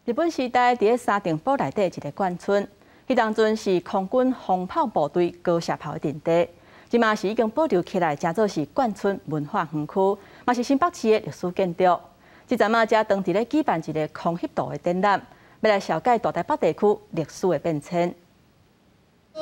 日本時代佇咧三重埔內底一个眷村，彼當陣是空軍防炮部隊高射炮的陣地，這馬是已經保留起來，成做是眷村文化園區，嘛是新北市的歷史建築。這陣仔遮當地咧舉辦一个空翕圖的展覽，欲來紹介大台北地區歷史的變遷。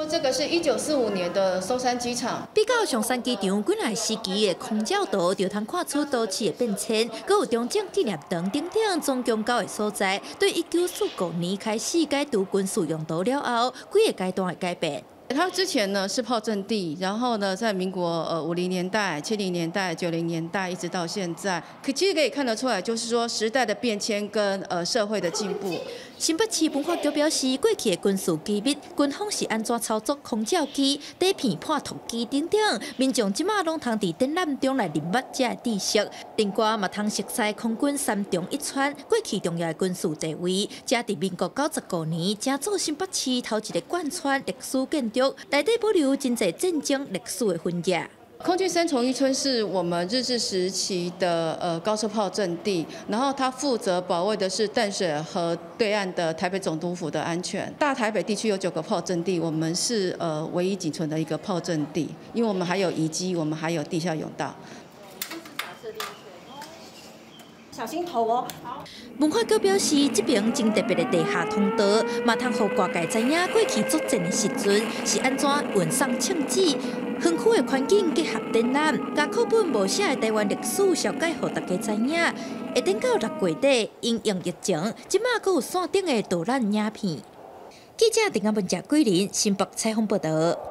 這個是1945年的松山機場。比較松山機場幾若時期的空照圖，就通看出都市的變遷。閣有中正紀念堂等等總共九个所在，對1945年開始改做軍事用途了後，幾个階段的改變。它之前呢是炮陣地，然後呢在民國50年代、70年代、90年代一直到現在，可其實可以看得出來，就是說時代的變遷跟社會的進步。新北市文化局表示，過去的軍事機密，軍方是按怎操作空照機、底片判讀機等等，民眾這馬攏通佇展覽中來認捌這个知識。另外嘛通熟悉空軍三重一川過去重要的軍事地位，這佇民國95年，成做新北市頭一个貫穿歷史建築，內底保留真濟戰爭歷史的痕跡。空軍三重一村是我們日治時期的高射炮陣地，然後它負責保衛的是淡水河對岸的台北總督府的安全。大台北地區有九個炮陣地，我們是唯一僅存的一個炮陣地，因為我們還有遺跡，我們還有地下甬道。小心頭哦。文化局表示，這爿真特別的地下通道，嘛通予外界知影過去作戰的時陣是按怎運送槍支。園區的環境結合展覽，共課本無寫的台灣歷史紹介予大家知影。會等到6月底，因應疫情，這馬閣有線頂的導覽影片。記者鄭阿文、謝桂林新北採訪報導。